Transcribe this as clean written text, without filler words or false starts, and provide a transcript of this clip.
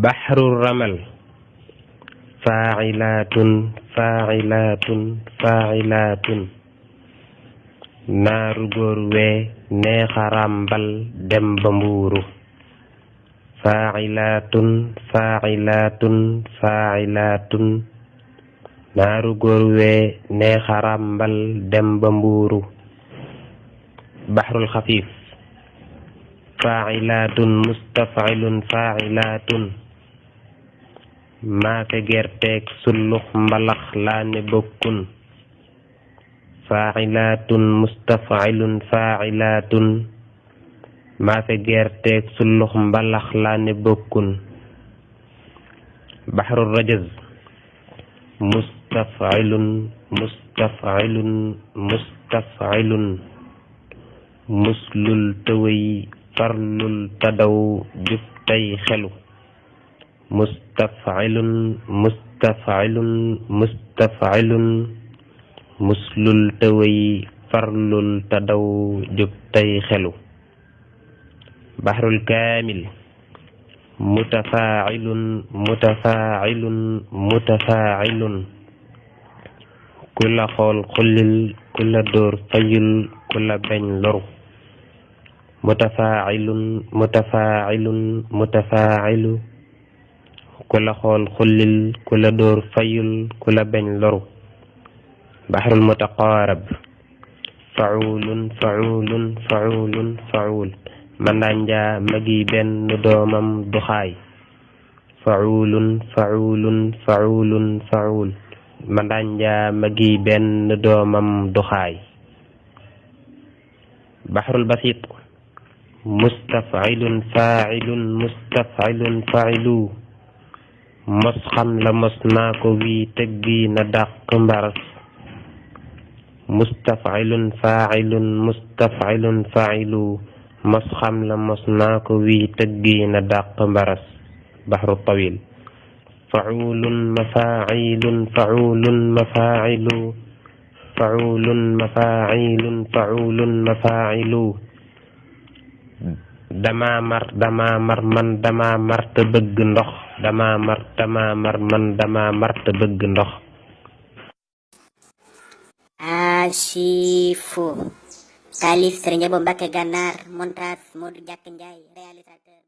baxru ramal faacilaatun faacilaatun faacilaatun naaru góor wee neexarambal dem ba mbuuru faacilaatun faacilaatun faacilaatun naaru góor wee neexarambal dem ba mbuuru baxrul xafiif faacilaatun mustafcilun faacilaatun maafe gerteeg sullux mbalax laa ne bokkun faacilaatun mustafcilun faacilaatun maafe gerteeg sullux mbalax laa ne bokkun baxrul rajaz mustafcilun mustafcilun mustafcilun muslul tëwëy farlul tadaw jub tey xelu mustafcilun mustafcilun mustafcilun muslul tëwëy farlul tadaw jub tey xelu baxrul kaamil mutafaacilun mutafaacilun mutafaacilun ku la xool xullil ku la dóor fayul ku la bañ loru mutafaacilun mutafaacilun mutafaacilu ku la xool xullil ku la dóor fayul ku la bañ loru baxrul mutaqaarab facuulun facuulun facuulun facuul mandanja magi benn doomam du xaay facuulun facuulun facuulun facuul mandanja magi benn doomam du xaay baxrul basiit mustafcilun faacilun mustafcilun facilu mos xam la mos naa ko wii tëggi na dàq mbaras mustafcilun faacilun mustafcilun facilu mos xam la mos naa ko wii tëggi na dàq mbaras baxru tawil facuulun mafaacilun facuulun mafaacilu facuulun mafaacilun facuulun mafaacilu dama mar man dama mar te bëgg ndox dama mar man dama mar te bëgg ndox Ashifu taalif Serigne Abo Mbacké Gànnaar montage Modou Diack Ndiaye réalisateur